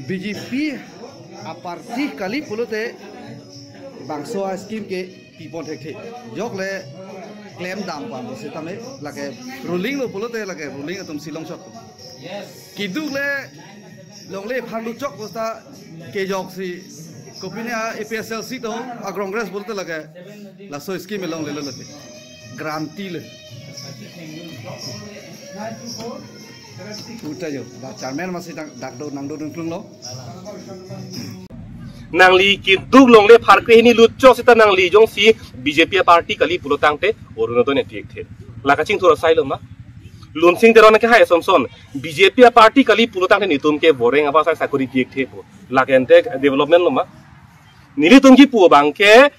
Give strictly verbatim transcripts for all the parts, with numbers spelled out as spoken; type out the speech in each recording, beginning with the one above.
B J P aparty kali pulote bangso a-scheme ke pipon thekthe. Jok le klem dam pam setame lake ruling lo pulote lake ruling atum si longchot. Keduk le longle aphan lutchok puta kejok si kopine a-A P H L C to a-Congress pulote lake laso scheme along le lo lake. Guarantee le. Uta jo, ba chairman masi dak, dak do nang do dun klung lo. Nangli keduk longle apharkre hini lutchok seta nangli jongsi B J P aparty kali pulotangte Orunodoi ne tikthe. La kachingthur asai lo ma. Lunsing Teron ke hai asonson B J P aparty kali pulotangte netum ke boreng aba sai sakuri tikthe po. Lake ante development lo ma. Nelitum kipu abangke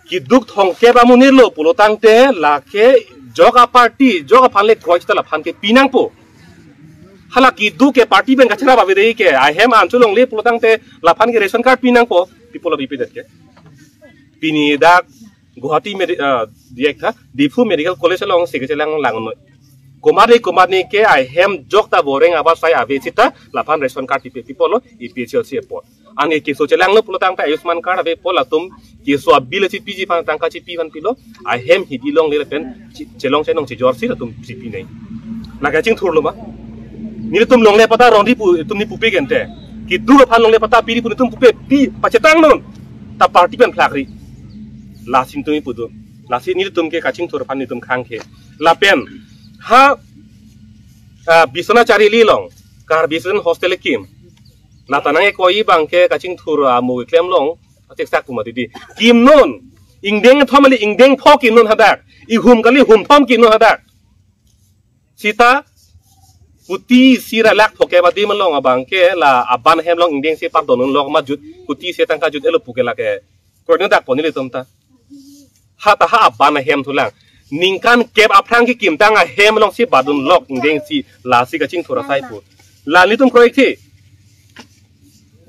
keduk thomkep amonit lo pulotangte lake jok aparty, jok aphan le kroi seta laphan ke pinangpo. Hala keduk ke party pen kachera ba bede ke ahem an cholongle pulotangte laphan ke ration card pinangpo, people of B P Z ke. Pini dak Guwahati Medi-, ah, diak tha, Diphu Medical College along sege chelang lang noi. Komatne komatne ke ahem jok ta boreng aba sai ave seta laphan ration card pipe, people lo A P H L C apot. Anke keso chelang lo pulotangte Ayushman card ave po, latum keso abill chipi ji aphan tangka chipi aphan pilo, ahem hidi longle lapen che-, chelong chenong chejor si latum chipi nai. La kachingthur lo ma. Nelitum longle patta rong di pu, itum ni pupe gente. Keduk aphan longle patta pi di pu netum pupe pi pachetang non. Ta party pen phlakri. Lasi netum ipu do. Lasi nelitum ke kachingthur aphan netum khang ke. Lapen ha, ah, Biswanath Chariali along Karbi Student Hostel akim. Nata nang-ekoi abangke kachingthur amo keklem long, atik sak pu mati di. Kim non, ingdeng thom kali ingdeng pho kim non hadak. Ihum kali hum thom kim non hadak. Seta, kuti sira lak pho ke badi malong abangke la aban ahem along ingdeng si pardon lok ma jut, kuti si tangka jut elo pu ke lake. Kro ne dak pon nelitum ta. Ha ta ha aban ahem thulang. Ningkan kep aphrang kekimtang ahem along si badun lok ingdeng si lasi kachingthur asai pu. La nelitum kroi thi.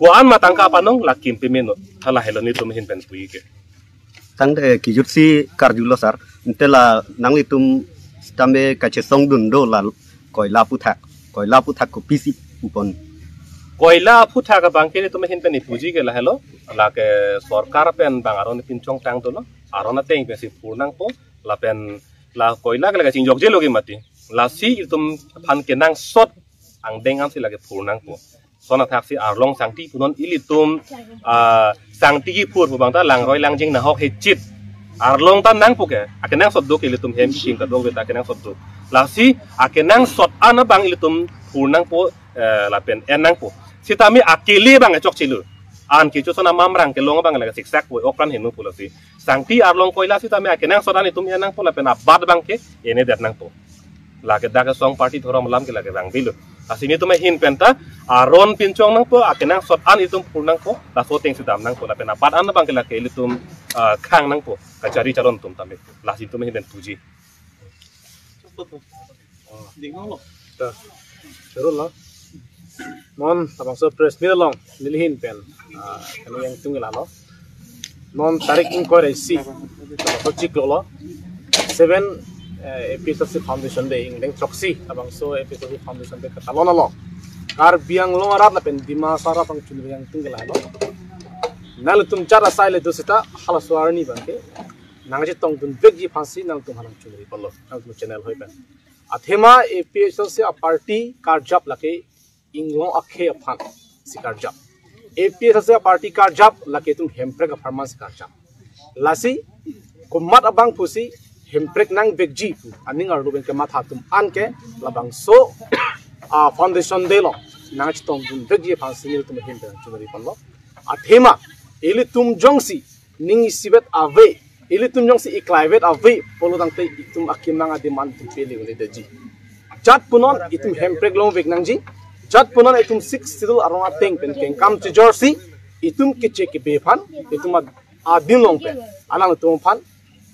Ko-an ma tangka panong la kim peme non. Hala helo nelitum ahin pen puji ke. Tangte kijut si karjulo sir. Ante la nanglitum sitame kachesong dun do la koila aphuthak. Koila aphuthak kopisi pupon. Koila aphuthak abangke nelitum ahin pen ipuji ke la helo. Lake sorkar pen bang aron pinchong tang dolo. Aron ateng pensi phur nangpo, lapen la koila ke la kachingjokje lo ke mati. Lasi itum aphan kenangsot angdeng ansi lake phur nangpo. Lason athaksi arlong sangti punon ilitum, ah, sangti kiphur pu abang ta langroi langjeng nahok hechit. Arlong ta nangpo ke, akenangsot do ke ilitum hem kiching kadokave ta akenangsot do. Lasi akenangsot an abang ilitum phur nangpo, eh, lapen en nangpo. Sitame akele abang chokche lo. An kecho son amamrang kelong abang lake siksak po, okran heno pu lasi. Sangti arlong koila sitame akenangsot an itum en nangpo lapen abat abangke en-edet nangpo. Lake dak asong party dhorom alam ke lake bang bilo. Lasi nelitum ahin pen ta aron pinchong nangpo, akenangsot an itum phur nangpo, laso ateng si dam nangpo lapen abat an abangke lake ilitum, ah, khang nangpo, kachari charon atum tame. Lasi nelitum ahin pen puji. Dinglo. Ta. Terus lo. Non labangso press meet along neli ahin pen, ah, kami yang tunggu lalo. Non tarik ingkoi ra isi. Labangso chiklo lo. Seven, eh, A P H L C Foundation Day, ingdeng throksi labangso A P H L C Foundation Day katalon along Karbi Anglong arat lapen Dima Hasao arat aphan chunri yang tunggu lalo. Nanglitum chara sai le do seta halaso arni abangke nangchetong dunvekji aphansi nangtum aphan nangchunri pon lo, nangtum channel hoi pen. Athema A P H L C aparty karjap lake inglong akhei aphan si karjap. A P H L C aparty karjap lake itum hemprek apharman si karjap. Lasi komat abang pusi hemprek nangvekji pu aning arlo pen kematha atum anke labangso, ah, Foundation Day along nangchetong dunvekji aphansi nelitum ahin pen chunri pon lo. Athema ilitum jongsi ning isivet ave, ilitum jongsi iklaivet ave pulotangte itum akemang adim an itum pele un-edetji. Jat punon itum hemprek longvek nangji. Jat punon itum Sixth Schedule arong ateng pen kengkam chejorsi itum keche kebe aphan, itum ad-, adim along pen alangtum aphan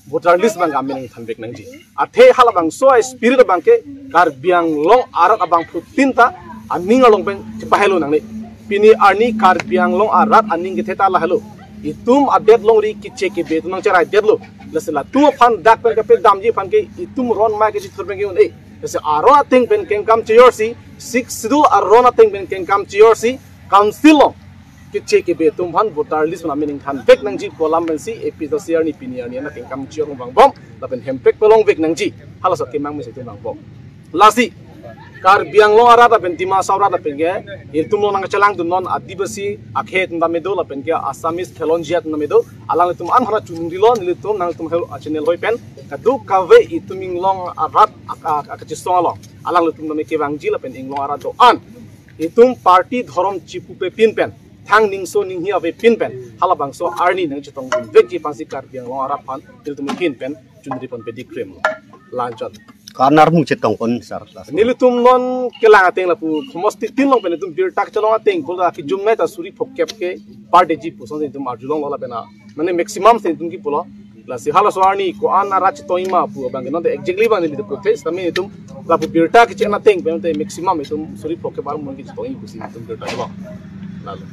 voter list abang amen thanvek nangji. Athe halabangso a-spirit abangke Karbi Anglong arat abangphutin ta aning along pen chepahelo nangne. Pini arni Karbi Anglong arat aning kethe ta lahelo. Itum adet longri keche kebe atum nangcheraidetlo. Lasi latum aphan dak pen kapedamji aphan ke itum ron mai kechethur pen ke-un-e. Lasi aron ateng pen kengkam chejorsi, Sixth Schedule aron ateng pen kengkam chejorsi, Council along keche kebe atum aphan voter list pen amen ingthan vek nangji pu alam pensi A P H L C arni pini arni anat kengkam chirong vangbom lapen hemprek pelong vek nangji, halaso akemang mesen itum vangbom. Lasi Karbi Anglong arat lapen Dima Hasao arat lapen ke ilitum along nangchelangdun non Adivasi akhei atum tame do lapen ke Assamese khelonjia atum tame do, alanglitum an hana chunri lo, nelitum nangtum hel channel hoi pen kadokave itum inglong arat ak- ak- akachesong along alanglitum tame kevangji lapen inglong arat do-an itum party dhorom chipupe pin pen, thang ningso ninghi ave pin pen, halabangso arni nangchetongdun vekji aphansi Karbi Anglong arat aphan ilitum pin pen chunri pon pedik krim. Lanchon. Karnar mung chetong pon, sir. Nelitum non kelang ateng lapu homosti tin along pen itum birta kachelong ateng pula kijum nai ta suri phokep ke per day ji puson itum arjulong lo lapen a, mane maximum si itum kipulo. Lasi halaso arni ko-an arat chetongji ma pu abang ke non te exactly abang nelitum pu test tame itum lapu birta kachelong ateng pen te maximum itum suri phokep armon kachetongji pusi itum birta lo. Lalu.